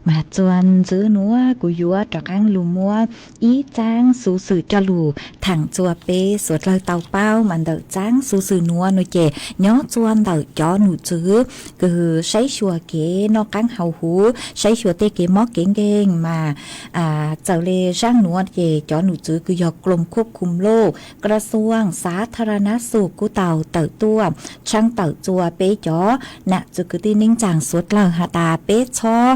Mas txuas ntxiv nuav kuv yuav rov qaab lug muab ib txaab xuv xwm coj lug thaam txug peb suav dlawg tau paub. Mas ntawm txaab xuv xwm nuav nuav ces nyob txuas ntawm cov num txwv kws saib xyuas kev noj qaab haus huv, saib xyuas tej kev mob kev nkeeg. Mas txawm le zaaj nuav ces cov num txwv kws yog กรมควบคุมโรค กระทรวงสาธารณสุข kuj tau tawm tuaj tshaaj tawm txuas peb cov nam txwv kwv tij neej tsaa suav dlawg has tas peb txhob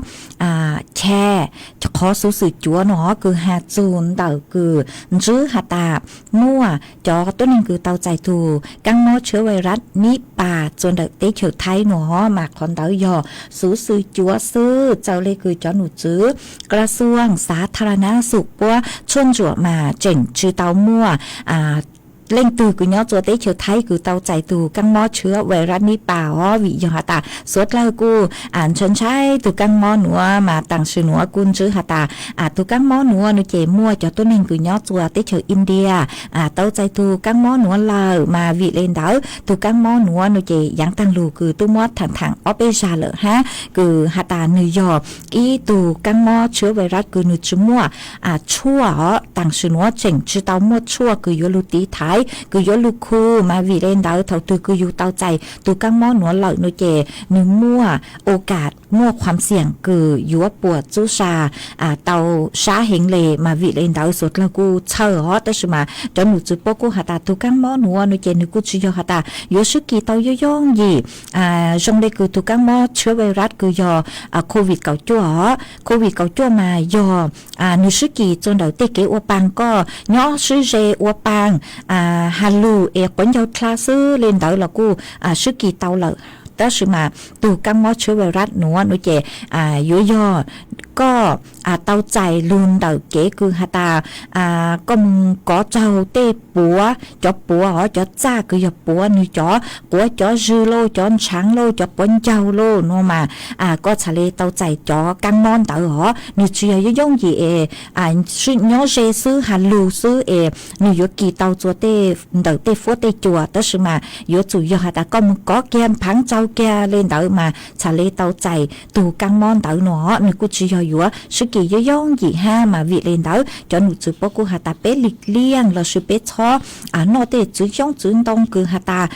chais qhov xuv xwm cuav nuav kws has txug ntawm kws ntswb has tas muaj cov tuab neeg kws tau txais tug kaab mob tshwv vais rab nib pas txuas ntawm teb chaws Thaib nuav. Mas qhov ntawd yog xuv xwm cuav xwb. Txawm le kws cov num txwv กระทรวงสาธารณสุข puab tshuaj ntsuam mas tseem tsi tau muaj leej twg kws nyob txuas teb chaws Thaib kws tau txais tug kaab mob tshwv vais rab nib pas os. Vim yog has tas suav dlawg kuj ntshai ntshai tug kaab mob nuav. Mas taam sim nuav kuj ntswb has tas tug kaab mob nuav nuav ces muaj cov tuab neeg kws nyob txuas teb chaws India tau txais tug kaab mob nuav lawm. Mas vim le ntawd tug kaab mob nuav nuav ces yaav taag lug kws tub muab thaam thaam ob peb zag lawm hab kws has tas nwg yog ib tug kaab mob tshwv vais rab kws nwg tsi muaj tshuaj os. Taam sim nuav tseem tsi tau muaj tshuaj kws yuav lug tiv thaiv kws yuav lug khu. Mas vim le ntawd thaus twg kws yug tau txais tug kaab mob nuav lawm nuav ces nwg muaj ua kam muaj khuam xiam kws yuav puam txub sa tau sab heev le. Mas vim le ntawd suav dlawg kuj txhawj os. Tab sis mas cov num txwv puab kuj has tas tug kaab mob nuav nuav ces nwg kuj tsi yog has tas yuav swb kis tau yooj yooj yim zoo le kws tug kaab mob tshwv vais rab kws yog COVID kaum cuaj os. COVID kaum cuaj mas yog nwg swb kis txuas ntawm tej kev ua paag, koj nyob swb ze ua paag, has lug es quav ncaug dlha xwb le ntawd los kuj swb kis tau lawm. Tab sis mas tug kaab mob tshwv vais rab nuav nuav ces yuav yog koj tau txais lug ntawm kev kws has tas koj moog kov tsaug tej puav, cov puav os, cov txaj kws yog puav nwg cov quav cov zwg lauj, cov ntshaav lauj, cov quav ncaug lauj nuav mas koj txhad le tau txais cov kaab mob ntawd os. Nwg tsi yog yooj yooj yim es nyob ze xwb has lug xwb es nwg yuav kis tau txuas ntawm tej fuab tej cua. Tab sis mas yuav tsum yog has tas koj moog kov kiag phaav tsaug kiag le ntawd mas txhad le tau txais tug kaab mob ntawd nuav. Nwg kuj tsi yog yuav swb kis yooj yooj yim hab. Mas vim le ntawd cov num txwv puab kuj has tas peb lim liaj lossis peb txhob noj tej txwv xyoob txwv ntoo kws has tas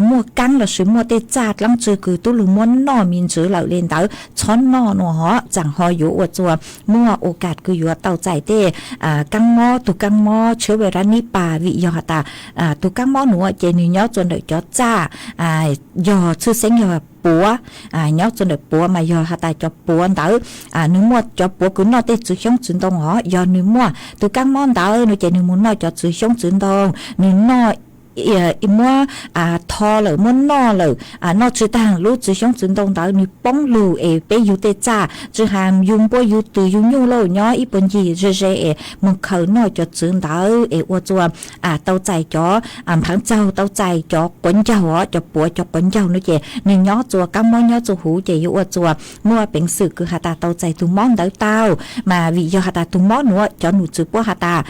muaj kaab lossis muaj tej txaj dlaab tsi kws tub lug muab noj me ntsis lawm le ntawd txhob noj nuav os. Tsaam ho yuav ua txuas muaj ua kam kws yuav tau txais tej kaab mob, tug kaab mob tshwv vais rab nib pas. Vim yog has tas tug kaab mob nuav ces nwg nyob txuas ntawm cov txaj, yog tshwj xeeb yog puav, nyob txuas ntawm puav mas yog has tas cov puav ntawd nwg muaj cov puav kws noj tej txwv xyoob txwv ntoo os. Yog nwg muaj tug kaab mob ntawd nuav ces nwg moog noj cov txwv xyoob txwv ntoo, nwg noj muab tho lawm muab noj lawm, noj tsi taag lub txwv xyoob txwv ntoo ntawd nwg poob lug es peb yug tej txaj tsi has yug npuab yug twg yug nyuj lauj, nyob ib puag ncig ze ze es moog khaws noj cov txwv ntawd es ua txuas tau txais cov phaav tsaug, tau txais cov quav ncaug os, cov puav cov quav ncaug nuav ces nwg nyob txuas kaab mob nyob txuas huv ces yuav ua txuas muaj peev xwm kws has tas tau txais tug mob ntawd tau. Mas vim yog has tas tug mob nuav cov num txwv puab has tas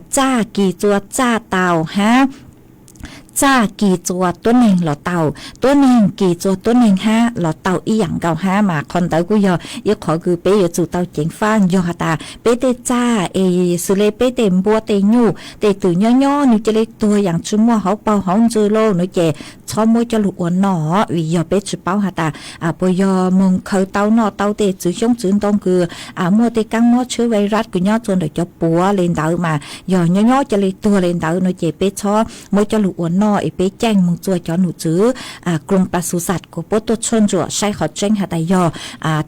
txaj kis txuas txaj tau hab txaj kis txuas tuab neeg los tau, tuab neeg kis txuas tuab neeg hab los tau ib yaam nkaus hab. Mas qhov ntawd kuj yog ib qhov kws peb yuav tsum tau ceev faaj. Yog has tas peb tej txaj es xws le peb tej npuab tej nyuj tej twm nyob nyob nwg ca le tuag yaam tsi muaj hauv paug hauv ntxwg lauj nuav ces txhob muab coj lug ua noj, vim yog peb tsi paub has tas puas yog moog khaws tau noj tau tej txwv xyoob txwv ntoo kws muaj tej kaab mob tshwv vais rab kws nyob txuas ntawm cov puav le ntawd mas yog nyob nyob ca le tuag le ntawd nuav ces peb txhob muab coj lug ua noj es peb caij moog txuas cov num txwv krum pas xus xas kuas puab tuaj tshuaj ntsuam saib qhov tseeb has tas yog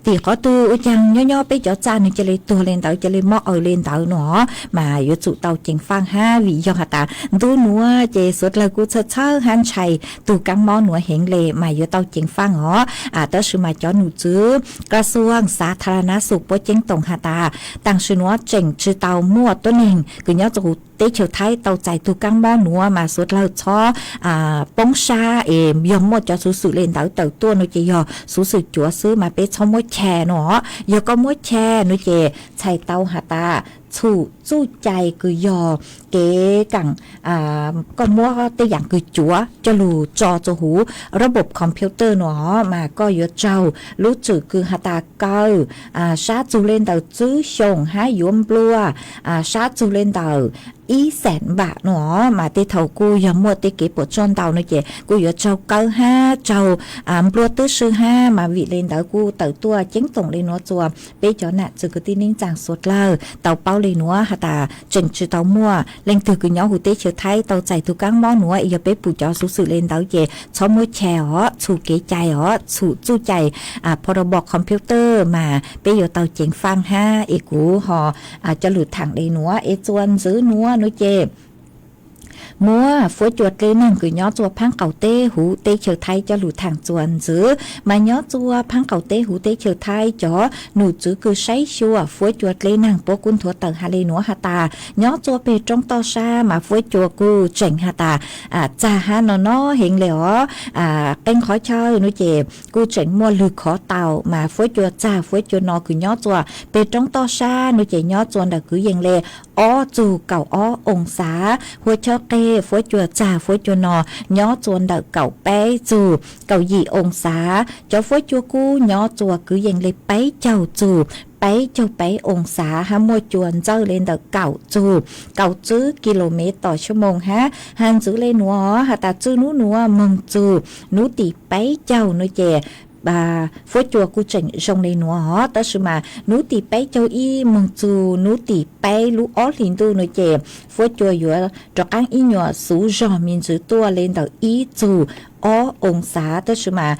tim qhov twg ua caag nyob nyob peb cov txaj nwg ca le tuag le ntawd ca le mob aws le ntawd nuav mas yuav tsum tau ceev faaj hab. Vim yog has tas ntu nuav ces suav dlawg kuj txhawj txhawb hab ntshai tug kaab mob nuav heev le mas yuav tau ceev faaj os. Tab sis mas cov num txwv กระทรวงสาธารณสุข puab ceeb toom has tas taam sim nuav tseem tsi tau muaj tuab neeg kws nyob txuas huv teb chaws Thaib tau txais tug kaab mob nuav mas suav dlawg txhob poob sab es yog muaj cov xuv xwm le ntawd tawm tuaj nuav ces yog xuv xwm cuav xwb mas peb txhob muab chais nuav os. Yog koj muab chais nuav ces txhais tau has tas txhum txuj cai kws yog kev kaam koj muab tej yaam kws cuav coj lug to txua huv robob computer no mas koj yuav raug lub tswm kws has tas kaw sab txug le ntawm tswb xyoos hab yuav nplua sab txug le ntawm ib xees npam no mas tej thaum kuj yog muaj tej kev puam tsuaj ntau no ces kuj yuav raug kaw hab raug nplua twb si hab mas vim le ntawd kuj tawm tuaj ceeb toom le nuav txua peb cov nam txwv kwv tij neej tsaa suav dlawg tau paub le nuav has tas tseem tsi tau muaj leej twg kws nyob huv teb chaws Thaib tau txais tug kaab mob nuav. Yog peb pum cov xuv xwm le ntawd ces txhob muab chais os, txhum kev cai os, txhum txuj cai photobox computer mas peb yuav tau ceev faaj hab es kuv ho cov lug thaam le nuav es txua ntxwv nuav nuav ces muab fuab cua dlej neeg kws nyob txua phaab qaum teb huv teb chaws Thaib coj lug thaam txua ntxwv mas nyob txua phaab qaum teb huv teb chaws Thaib cov num tswv kws saib xyuas fuab cua dlej neeg puab kuj nthuav tawm has le nuav has tas nyob txua peg roob toj sab mas fuab cua kuj tseem has tas txag hab no no heev le os. Qee qhov chaw nuav ces kuj tseem muaj lwg khov tau mas fuab cua txag fuab cua no kws nyob txua peg roob toj sab nuav ces nyob txua ntawm kwv yees le ob txug kaum ob oo xav. Hua chawb qeg fuab cua txag fuab cua no nyob txua ntawm kaum peb txug kaum yim oo xav. Cov fuab cua kub nyob txua kwv yees le peb caug txug peb caug peb oo xav hab muaj cua ntxawj le ntawm kaum txug kaum tsib kis lus mev tom xuab moos hab. Has ntxwv le nuav has tas txwj nub nuav moog txug nub tim peb caug nuav ces fuab cua kuj tseem zoo le nuav os. Tab sis mas nub tim peb caug ib moog txug nub tim peb lub ob hlis ntuj nuav ces fuab cua yuav rov qaab ib nyuas xuv zog me ntxwv tuaj le ntawm ib txug ob oo xav. Tab sis mas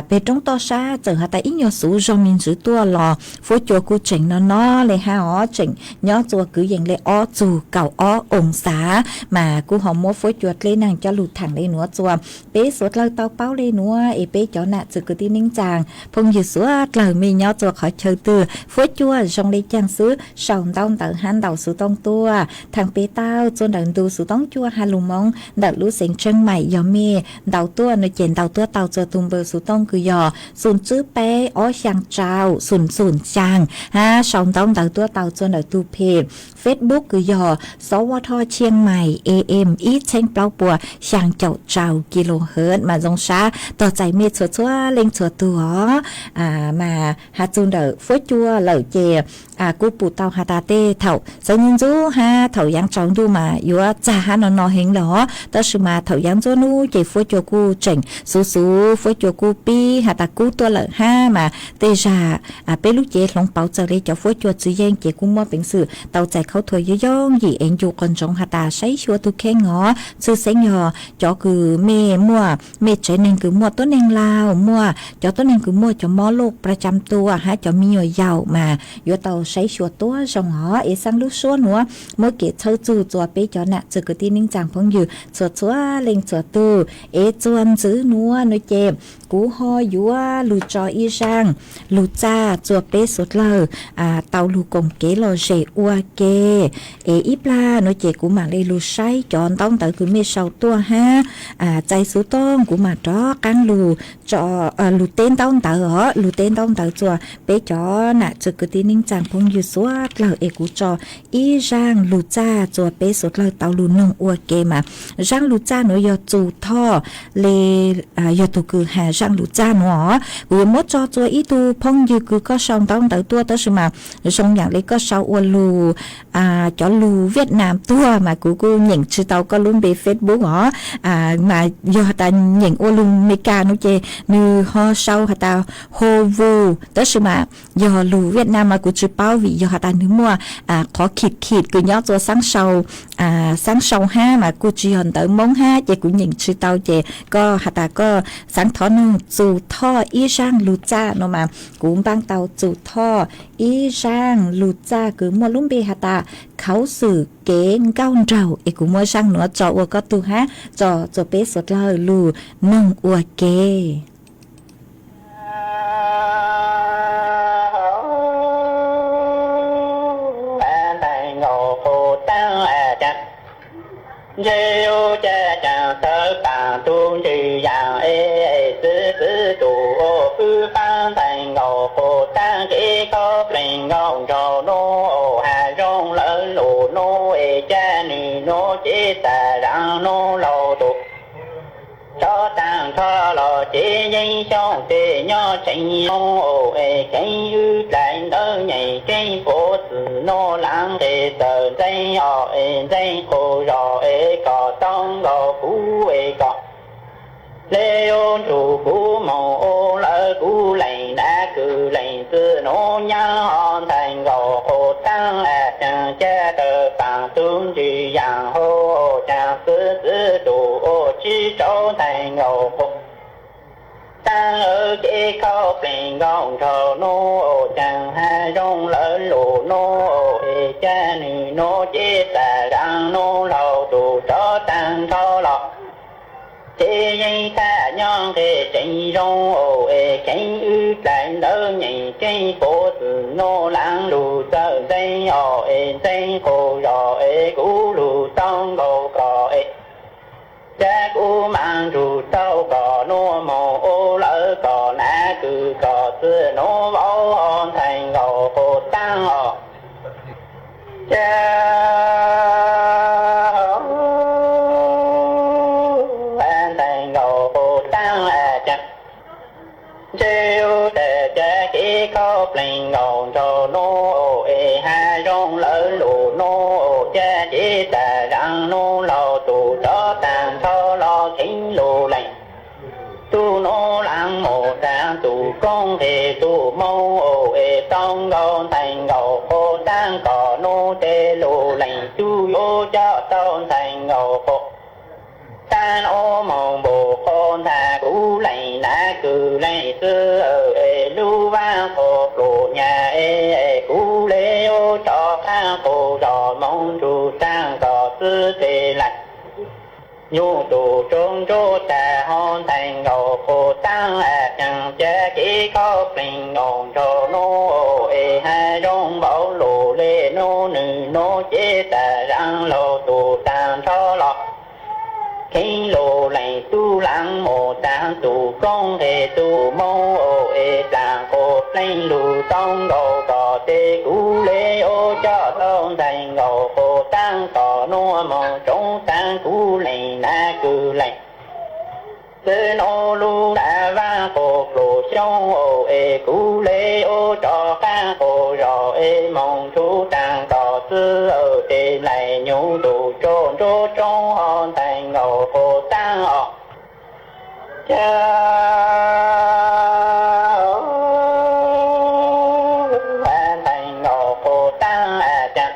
peg roob toj sab txawm has tas ib nyuas xuv zog me ntxwv tuaj los fuab cua kuj tseem no no le hab os, tseem nyob txua kwv yees le ob txug kaum ob oo xav. Mas kuj ho muab fuab cua dlej neeg coj lug thaam le nuav txua peb suav dlawg tau paub le nuav es peb cov nam txwv kwv tij neej tsaa phooj ywg suav dlawg mej nyob txua qhov chaw twg fuab cua zoo le caag xwb sau ntaub ntawv hab ntaus xuv tooj tuaj. Thaam pem tau txua ntawm ntu xuv tooj cuaj ha lug moov ntawm lub xeev Tsheej Maim. Yog mej ntaus tuaj nuav ces ntaus tuaj tau txua tug npawb xuv tooj kws yog xoom tswb peb ob xyaa tsau xoom xoom xyaa hab sau ntaub ntawv tuaj tau txua ntawm tug peg Facebook kws yog Xov Vaj Thoj Tsheej Maim A M ib txheeb plaub puas xyaa caum tsau kilohertz mas zoo sab tog txais mej txhua txhua leej txhua tug os. Mas has txug ntawm fuab cua lawm ces kuj pum tau has tas tej thaum xeeb ntxub hab thaum yaav tsaus ntuj mas yuav txag hab no no heev lawm os. Tab sis mas thaum yaav ntxuab nub ces fuab cua kuj tseem xuv xuv, fuab cua kuj pib has tas kub tuaj lawm hab mas tej zag peb lub cev hloov pauv txawm le cov fuab cua txwv yeej ces kuj muaj peev xwm tau txais khaub thuas yooj yooj yim es ncu qhov ntsoov has tas saib xyuas tug kheej os. Tshwj xeeb yog cov kws mej muaj, mej tsev neeg kws muaj tuab neeg laug, muaj cov tuab neeg kws muaj cov mob loj pra cam tua hab cov me nyuam yaus mas yuav tau saib xyuas tuab zoo os. Es xaa lub suab nuav muab kev txhawb txug txua peb cov nam txwv kwv tij neej tsaa phooj ywg txhua txhua leej txhua tug. Es txua ntxwv nuav nuav ces kuv ho yuav lug tso ib zaaj lug txaj txua peb suav dlawg tau lug koom kev lom zem ua ke. Es ib plag nuav ces kuv mam le lug saib cov ntaub ntawv kws mej sau tuaj hab txais xuv tooj kuv mam rov qaab lug teb ntaub ntawv os, lug teb ntaub ntawv txua peb cov nam txwv kwv tij neej tsaa phooj ywg suav dlawg. Es kuv tso ib zaaj lug txaj txua peb suav dlawg tau lug noog ua ke mas zaaj lug txaj nuav yog Txus Thoj le yog tug kws has zaaj lug txaj nuav os. Kuv yuav muab tso txua ib tug phooj ywg kws koj sau ntaub ntawv tuaj tab sis mas zoo yaam le koj sau ua lug cov lug Viaj Nam tuaj mas kuv kuj nyeem tsi tau koj lub npe Facebook os. Mas yog has tas nyeem ua lug Meskas nuav ces nwg ho sau has tas Ho Vu, tab sis mas yog lug Viaj Nam mas kuv tsi paub vim yog has tas nwg muaj qhov khim khim kws nyob txua xaab sau, xaab sau hab mas kuj tsi yog ntawv Moob hab ces kuv nyeem tsi tau ces koj has tas koj xaav thov noog Txus Thoj ib zaaj lug txaj no mas kuv npaaj tau Txus Thoj ib zaaj lug txaj kws muaj lub npe has tas Khaub Xwm Kev Nkauj Nraug. Es kuv muab zaaj nuav tso ua koj tug hab tso txua peb suav dlawg lug noog ua ke. Ntshe ua cas caag tawv paam tug ntsis yaam es txwv txwv tus ua pwb paab ntxhais nkaus quas taab kev khaub plees nkaus nraug nub, has zoo lawv lug nub es ca nwg nub cev tag zaav nub laug tus. Tov taag Ces yeej xyooj tes nyob tseem zoo es kheev wb dlais ntawv nyeem keeb puav txwm nuj leej qes tawm ntxeev os es ntxeev qus zos es kom tau nkaus kuv es kom le ua nrug kuv moog ua lawv kuv leej nav kws leej txwv nuv nyaab os ntxhais nkaus qus taab a caag ca tawm paam tug ntswg yaam hau caag xwb xwb tus ua tsib rau ntxhais nkaus qus taab lawv ces khau plees nkaus nraug nuav caag has zoo lawv lug nuav es ca nwg nuav ces tas zag nuav laug tug rov taag nrho los ces yeej tag nyob nqe tseem zoo es kheev wb dlais ntawv nyeem keeb puav txwm nuj leej lug txawm ntxeev os es ntxeev qus zos es kuv lug tau nkaus kom es ca kuv maam nrug tau kom nuav moog ua lawv kom nav kws kom txwv nuav vauv os ntxhais nkaus qus taab os ca ntxhais nkaus qus taab a ca ntshe ua tas ca kev khau plees nkaus nraug nuav es has zoo lawv lug nuav ca ces tas zag nuav laug tug rov taag nrho los kheev lug leej tug nuav leej moog taag tug koob nqes tug moog es tau nkaus ntxhais nkaus qus taab kom nuav tes lug leej tug yuav coj tau ntxhais nkaus qus taab nuav moog npaum qhov ntag kuv leej nav kws leej txwv es lub vaaj qhov pluas nyag es kuv le ua rov qaab qus zos moog nrug taag kom txwv tes leej nyug tug tsob nruab tag ho ntxhais nkaus qus taab a caag ca kev khau plees nkaus nraug nuav es has zoo npaum lug le nuav nwg nuav ces tas zag laug tug taag nrho los kheev lug leej tug leej moog taag tug koob nqes tug moog es dlaag qus plees lug tau nkaus kom tes kuv le ua coj tau ntxhais nkaus qus taab kom nuav moog tsoob taag kuv leej nav kws leej txwv nuav lub vaaj qhov pluas xyoob es kuv le ua rov qaab qus zos es moog nrug taag kom txwv tes leej nyug tug tsob nruab tsoob ho ntxhais nkaus qus taab os ca ntxhais nkaus qus taab a ca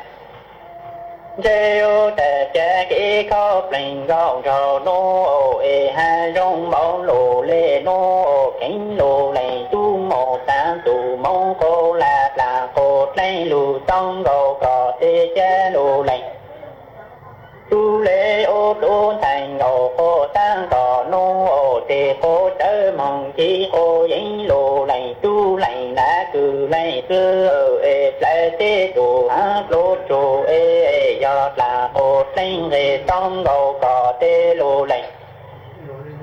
ntshe ua tas ca kev khau plees nkaus nraug nuav es has zoo npaum lug le nuav kheev lug leej tug moog taag tug moog qus lag dlaag qus plees lug tau nkaus kom tes ca lug leej tug le ua tug ntxhais nkaus qus taab kom nuav tes qus tsawv moog ci qus yeej lug leej tug leej nav kws leej txwv es dlais teb tug haav pluas tsug es yog dlaag qus plees nqes tau nkaus kom tes lug leej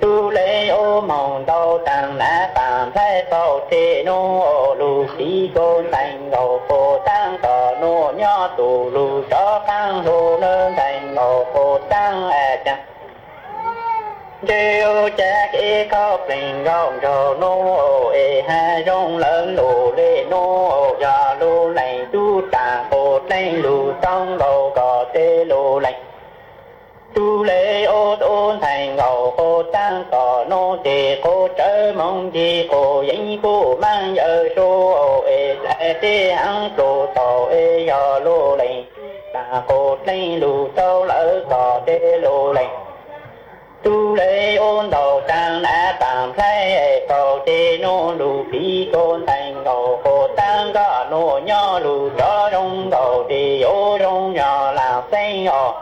tug le ua moog ntau taag nav paam nplhaib tau tes nuav lug piv kua ntxhais nkaus qus taab kom nuav nyob tug lug rov qaab lug nuav ntxhais nkaus qus taab a ca ntshe ua ca kev khau plees nkaus nraug nuav es has zoo lawv lug le nuav yog lug leej tug dlaag qus plees lug tau nkaus kom tes lug leej tug le ua tug ntxhais nkaus qus taab kom nuav tes qus tsawv moog ci qus yeej kuj maaj yawm sua es dlais teb haav pluas tau es yog lug leej tug dlaag qus plees lug tau lawv kom tes lug leej tug le ua ntau taag nav paam nplhaib tau tes nuav lug piv kua ntxhais nkaus qus taab kom nuav nyob lug rov zoo nkaus tes yuav zoo yog laag xeeb os.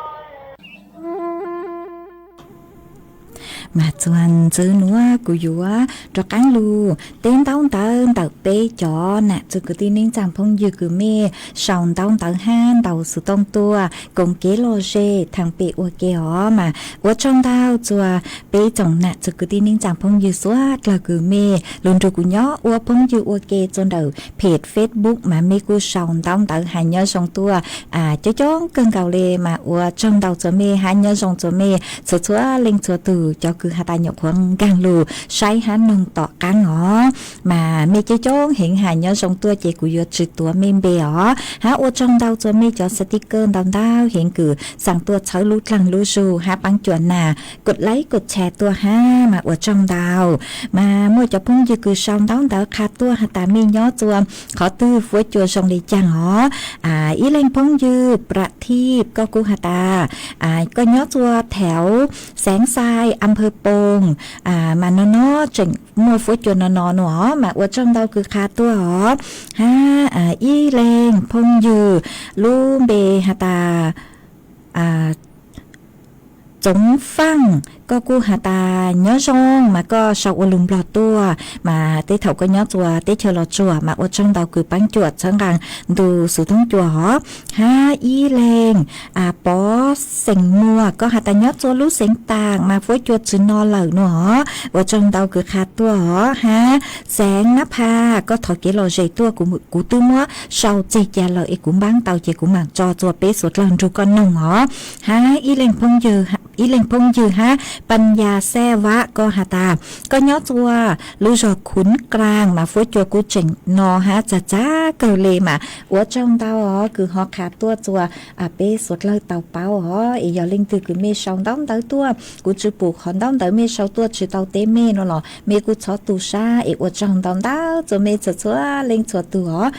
Mas txuas ntxiv nuav kuv yuav rov qaab lug teb ntaub ntawv ntawm peb cov nam txwg kwv tij neej tsaa phooj ywg kws mej sau ntaub ntawv hab ntaus xov tooj tuaj koom kev lom zem theem pem ua ke os. Mas ua tsaug ntau txuas peb tsoom nam txwg kwv tij neej tsaa phooj ywg suav dlawg kws mej lug nrug kuv nyob ua phooj ywg ua ke txuas ntawm phem Facebook mas mej kuj sau ntaub ntawv has nyob zoo tuaj coob coob kawg nkaus le. Mas ua tsaug ntau txuas mej, has nyob zoo txuas mej txhua txhua leej txhua tug cov has tas nyuam qhuav nkaag lug saib hab noog tom qaab os. Mas mej coob coob heev has nyob zoo tuaj ces kuv yuav tsi tuav mej npe os. Hab ua tsaug ntau txug mej cov sticker ntau ntau heev kws xaa tuaj txhawb lub dlaag lub zug hab paab cuam nas kod like kod share tuaj hab mas ua tsaug ntau. Mas muaj cov phooj ywg kws sau ntaub ntawv qha tuaj has tas mej nyob txua qhov twg fuab cua zoo le caag os. Ib leeg phooj ywg Pratip koj kuj has tas koj nyob txua thev Xeev Xai Amper Poos mas no no tseem muaj fuab cua no no nua os mas ua tsaug ntau kws qha tuaj os. Hab ib leeg phooj ywg lub npe has tas Txoov Faaj koj kuj has tas nyob zoo mas koj sau ua lug Nplog tuaj mas tej thaum koj nyob txua teb chaws Los Tsuas mas ua tsaug ntau kws paab cuam txhawb nqaa ntu xwv thoob cua os. Hab ib leeg Pov Xeem Muas koj has tas nyob txua lub Xeev Taas mas fuab cua tsi no lawm nua os ua tsaug ntau kws qha tuaj os. Hab Xeev Nab Pha koj thov kev lom zem tuaj kuv twb muab sau tseg ca lawm es kuv npaab tau ces kuv maam tso txua peb suav dlawg nrug koj noog os. Hab ib leeg phooj ywg hab Paj Yas Xej Vam koj has tas koj nyob txua lub zog Khuv Kraa mas fuab cua kuj tseem no hab txag txag kawg le mas ua tsaug ntau os kws ho qha tuaj txua peb suav dlawg tau paub os. Es yog leej twg kws mej sau ntaub ntawv tuaj kuv tsi pum qhov ntaub ntawv mej sau tuaj tsi tau teb mej no los mej kuj txhob tu sab es ua tsaug ntau ntau txua mej txhua txhua leej txhua tug os.